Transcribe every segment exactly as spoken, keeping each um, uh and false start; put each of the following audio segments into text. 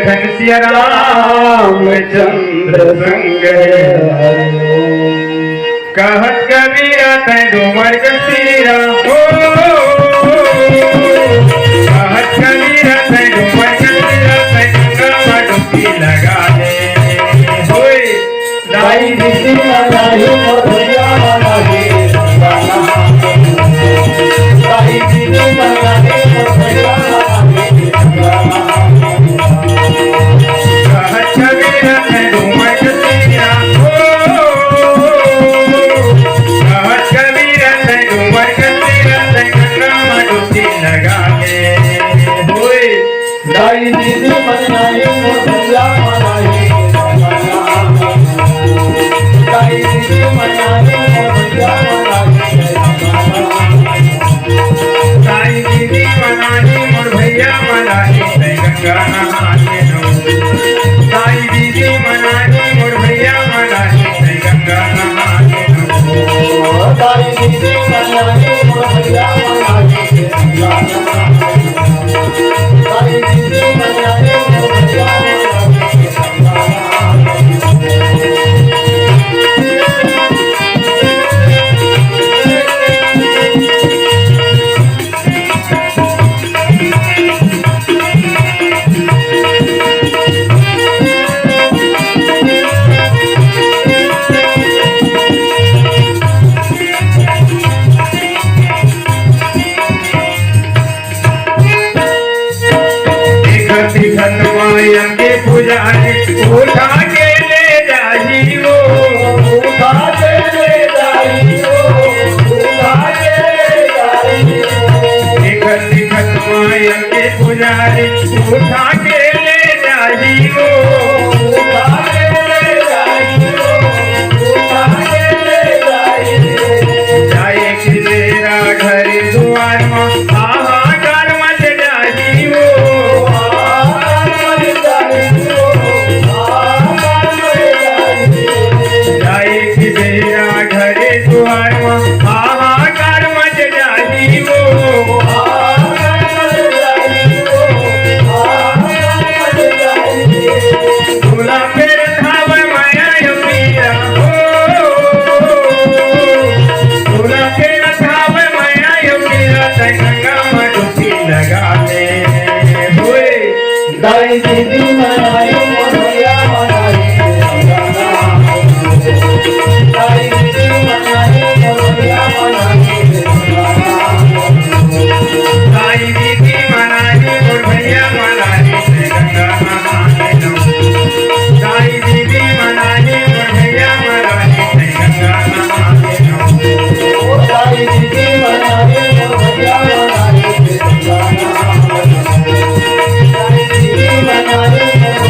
घनसिया रामचंद्र संग। कहत कबीरा तैं डूमर के सिरा हो, कहत कबीरा तैं डूमर के सिरा, तैं गंगा मा डुबकी लगा ले। होय। दाई दीदी मनाही मोर भैया मनाही। दाई दीदी मनाही मोर भैया मनाही। कहत कबीरा तैं डूमर के सिरा हो, कहत कबीरा तैं डूमर के सिरा, तैं गंगा मा डुबकी लगा ले। होय। दाई दीदी मनाही मोर भैया मनाही। दाई दीदी मनाही मोर भैया मनाही। दाई दीदी मनाही मोर भैया मनाही, तैं गंगा नहाने नहू। दाई दीदी मनाही मोर भैया मनाही, तैं गंगा नहाने नहू। दाई दीदी मनाही मोर भैया मनाही। देखत देखत माया के पुजारी उठा के ले जाही वो। उठा के ले जाही वो, उठा के ले जाही वो। देखत देखत माया के पुजारी उठा के ले जाही वो। उठा के ले जाही वो, उठा के ले जाही वो। जाए के बेरा घरे दुआर मा हाहाकार मच जाही वो। जाए के बेरा घरे दुआर मा हाहाकार मच जाही वो। तोला फेर धावे माया यो पीरा हो। तोला फेर धावे माया यो पीरा, तैं गंगा मा डुबकी लगा ले। होय। दाई दीदी मनाही मोर भैया मनाही। दाई दीदी मनाही मोर भैया मनाही। दाई दीदी मनाही मोर भैया मनाही, तैं गंगा नहाने नहू। दाई दीदी मनाही मोर भैया मनाही, तैं गंगा नहाने नहू। ओ दाई दीदी मनाही मोर भैया मनाही, तैं गंगा नहाने नहू। दाई दीदी मनाही मोर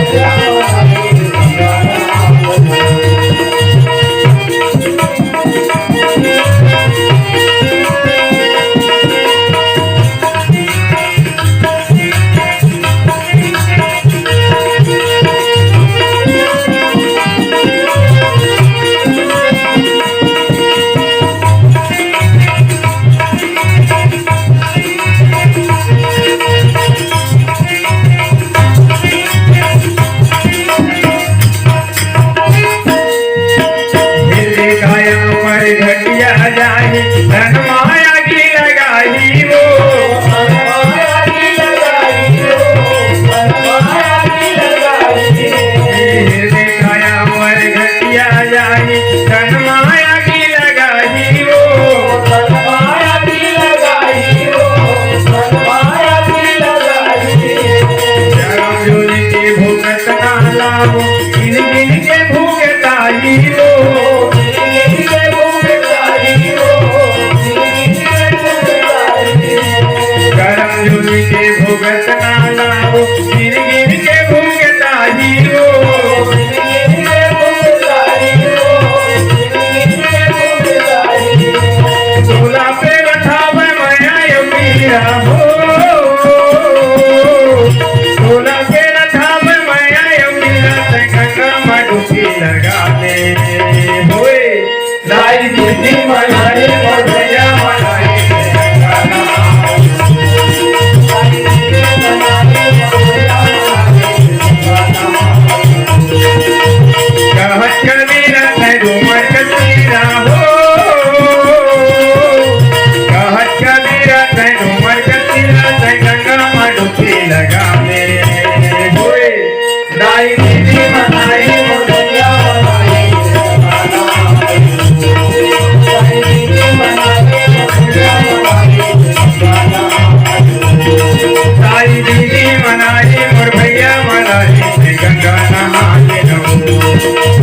उमर कतिरा तै गंगा मा डुबकी लगा दे। होए, दाई दीदी मनाई मोर भैया मनाई। दाई दीदी मनाई मोर भैया मनाई, गंगा नहा ले लो।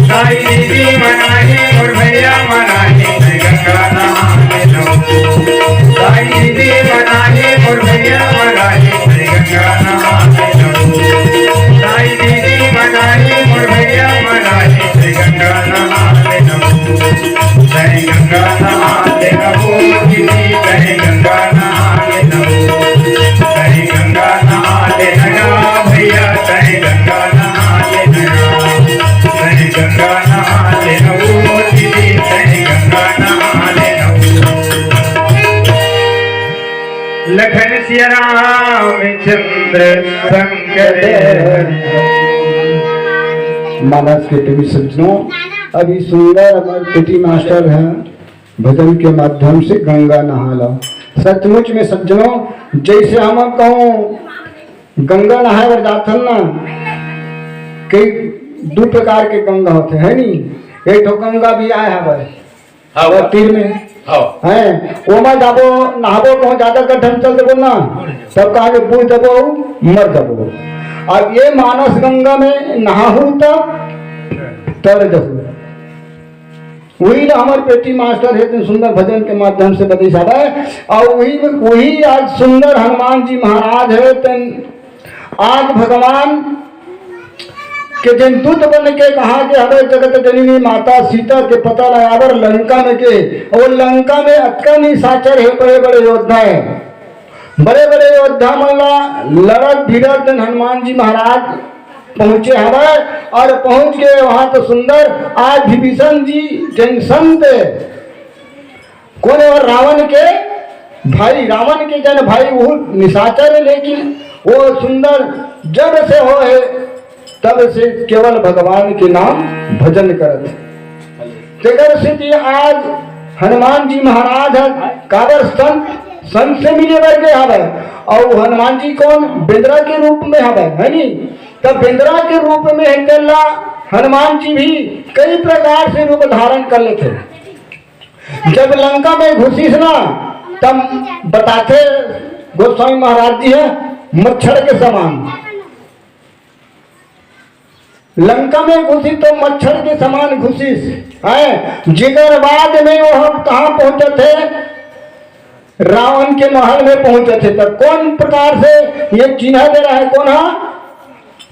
दाई दीदी मनाई मोर भैया मनाई, गंगा नहा ले लो। दाई दीदी मनाई मोर भैया मनाई, गंगा नहा ले लो। दाई दीदी मनाई मोर भैया मनाई, गंगा नहा ले लो। तै गंगा नहा ले लो, दीदी, तै गंगा नहा ले लो। तै गंगा नहा ले लो, भैया, तै गंगा नहा ले लो। तै गंगा नहा ले लो, दीदी, तै गंगा नहा ले लो। लखन सिया रामचंद्र संग दे। मानस के प्रेमी सज्जनों, अभी सुंदर हमर पीटी मास्टर हैं, भजन के माध्यम से गंगा नहा लो। सचमुच में सज्जनों, जैसे हम कहूँ गंगा नहाए बर जाथन ना, कई दू प्रकार के गंगा होथे, है नी? एक ठो गंगा भी आए हवय हाँ। और तीर में हाँ। हैं, ओमा जाबो, नहाबो, कहूँ ज्यादा गड्ढा में चल देबो ना, तब कहा के बूझ देबो, मर जाबो। अब ये मानस गंगा में नहाहू त तर जहू। वही ला हमर पेटी मास्टर हे, तेन सुंदर भजन के माध्यम से बतई साहब है। और वही, वही आज सुंदर हनुमान जी महाराज है, तेन आज भगवान के जेन दूत बन के कहा के हवे जगत जननी माता सीता के पता लगावर लंका में के, और लंका में अतका निशाचर है, बड़े बड़े योद्धा है, बड़े बड़े योद्धा मन ला लड़त भिड़त तेन हनुमान जी महाराज पहुंचे हवय। और पहुंच के वहां तो सुंदर आज विभीषण जी टेंशन ते कोन हे? रावण के भाई, रावण के जन भाई वो निशाचर है, लेकिन वो सुंदर जब से हो है तब से केवल भगवान के नाम भजन करत है। तेकर सेती आज हनुमान जी महाराज ह काबर संत, संत से मिले बर गए हवय। और हनुमान जी कोन? बेंदरा के रूप में हवय, है नी? तब बेंदरा के रूप में है तेला हनुमान जी भी कई प्रकार से रूप धारण कर लेथे। जब लंका में घुसिस ना, तब बताथे गोस्वामी महाराज जी है मच्छर के समान। लंका में घुसिस तो मच्छर के समान घुसिस, हैं? जेकर बाद में वो कहाँ पहुंचत है? रावण के महल में पहुंचत है। तो कौन प्रकार से ये चिन्ह दे रहा है? कौन है?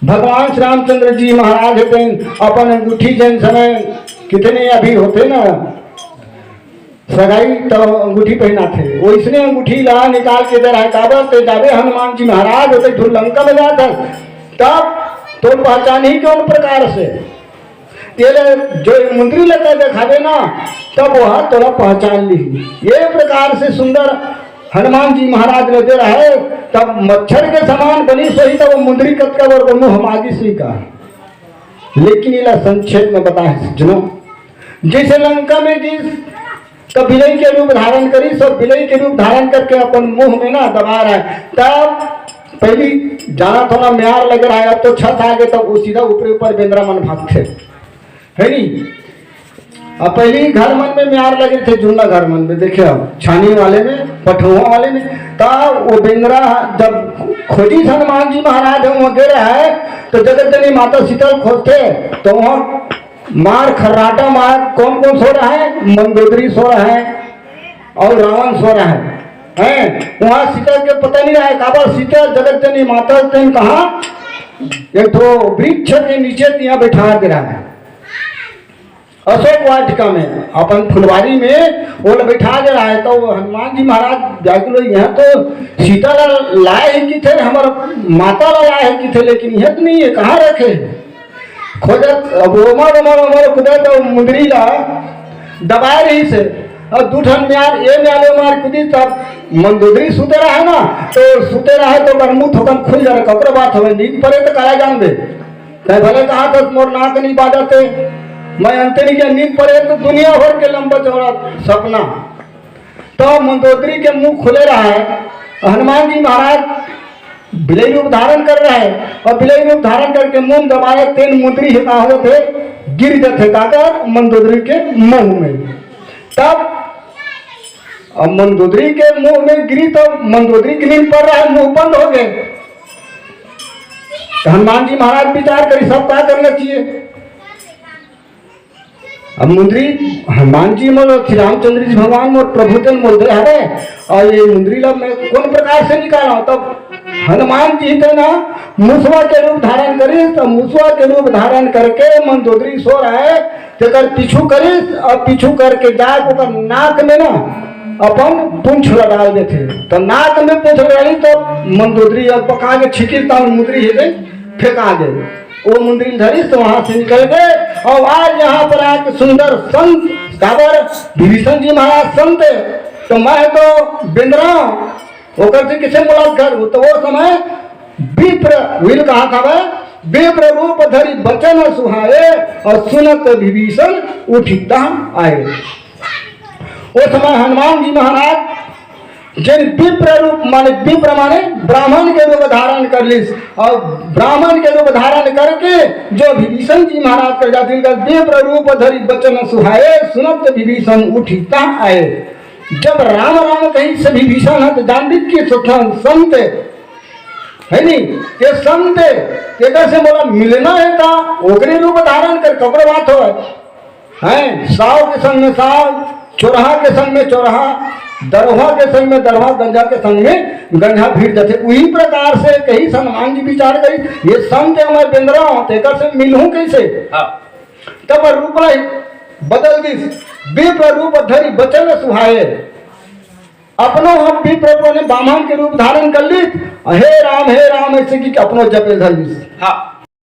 भगवान श्री रामचंद्र जी महाराज है, तेन अपन अंगूठी जेन समय कितने अभी होते ना, सगाई तो अंगूठी पहनाथे, वैसने अंगूठी ला निकाल के दे रहा है। काबर ते जाबे हनुमान जी महाराज होते धुर लंका में जात है, तब तो पहचान ही कौन प्रकार से? तेले जो मुंदरी लेकर दिखावे ना, तब वह तोला पहचान ली। ये प्रकार से सुंदर हनुमान जी महाराज ने दे रहा है, तब मच्छर के समान बनी सोही, तब वो मुंदरी कतका बर को मुंह मागी सी का। लेकिन इला संक्षेप में बताए सज्जनों, जैसे लंका में गिस, तब बिलई के रूप धारण करी, सब बिलई के रूप धारण करके अपन मुंह में ना दबा रहा है। तब पहली जाना थोड़ा म्यार लग रहा है, अब तो छत आ गए, तब वो सीधा ऊपरे ऊपर बेंदरा मन भागथे, है नी? अब पहली घर मन में म्यार लगे थे, जुन्ना घर मन में देखे, अब छानी वाले में, पठौहा वाले में, तब वो बेंदरा जब खोजिस हनुमान जी महाराज हम वहाँ गे रहा है, तो जगत जननी माता सीता ल खोजथे, तो वहाँ मार खर्राटा मार कौन कौन सो रहा है? मंदोदरी सो रहा है और रावण सो रहा है, हैं? वहाँ सीता के पता नहीं रहा है, काबर सीता जगत जननी माता तेन कहा एक ठो वृक्ष के नीचे तिया बैठा दे रहा है, अशोक वाटिका में, अपन फुलवारी में वो लोग बैठा दे रहा है। तो वो हनुमान जी महाराज व्याकुल हुए, यहाँ तो सीता ला लाए हैं कि थे, हमारा माता ला लाए हैं कि थे, लेकिन यहाँ तो नहीं है, कहाँ रखे हैं? खोजत अब ओमर ओमर ओमर खुदे तो मुंदरी ला दबाए रही से, और दू ठन म्यार ए म्याले मार कुदी, तब मंदोदरी सुते रहे ना, तो सुते रहे तो ओकर मुंह थोकन खुल जा रहे, ककरो बात हवे, नींद परे तो काला जान दे। तै भले कहा था मोर नाक नहीं बाजते, मैं अंतरी के नींद परे तो दुनिया भर के लंबा चौड़ा सपना। तो मंदोदरी के मुंह खुले रहा है, हनुमान जी महाराज बिलई रूप धारण कर रहे हैं और बिलई रूप धारण करके मुंह दबाए, तेन मुंदरी हे का हो जाथे, गिर जाथे काकर, मंदोदरी के मुंह में। तब अब मंदोदरी के मुंह में गिरी तो मंदोदरी के नींद पड़ रहा है, मुंह बंद हो गए। तो हनुमान जी महाराज विचार करी, सब का करना चाहिए। अब मुंदरी, हनुमान जी मोर, श्री रामचंद्र जी भगवान मोर प्रभु तेन मोर दे हवे, और ये मुंदरी ला मैं कौन प्रकार से निकाला? तब हनुमान जी थे ना, मुसवा के रूप धारण करिस, तो मुसवा के रूप धारण करके मंदोदरी सो रहा है, तेकर पीछू करिस और पीछू करके जाके ओकर नाक में ना अपन पूंछ ला डाल देथे। तो नाक में पूंछ डाली तो मंदोदरी अब पका के छिकिस, तो मुंदरी हे फेंका गए। वो मुंदरी धरिस तो वहां से निकल गए। और आज यहाँ पर आके सुंदर संत, काबर विभीषण जी महाराज संत, तो मैं तो बेंदरा, ओकर से किसे मुलाकात करूं? तो वो समय विप्र विल कहा था वह, विप्र रूप धरि बचन सुहाए, और सुनत विभीषण उठि तहाँ आए। वो समय हनुमान जी महाराज जिन विप्र रूप माने, विप्र माने ब्राह्मण के रूप धारण कर लिस, और ब्राह्मण के रूप धारण करके जो विभीषण जी महाराज कर जाते हैं, विप्र रूप धरि बचन सुहाए, सुनत विभीषण उठि तहाँ आए। जब राम राम कही से विभीषण है तो जान दी कि सुखन संत है नहीं, ये संत है, ये कैसे बोला मिलना है था, ओकरे रूप धारण कर कपड़े बात हो है, साव के संग में साव, चोरहा के संग में चोरहा, दरवा के संग में दरवा, गंजा के संग में गंजा भिड़ जाथे। उही प्रकार से कही हनुमान जी विचार करी, ये संत है, मैं बेंदरा हूं, तेकर से मिलहूं कैसे? हाँ। तब रूप ला बदल दिस, विप्र रूप धरि बचन सुहाए। अपनो हम विप्र रूप ने बामन के रूप धारण कर लिस, हे राम हे राम ऐसे की अपनो जपे धर लिस। हाँ।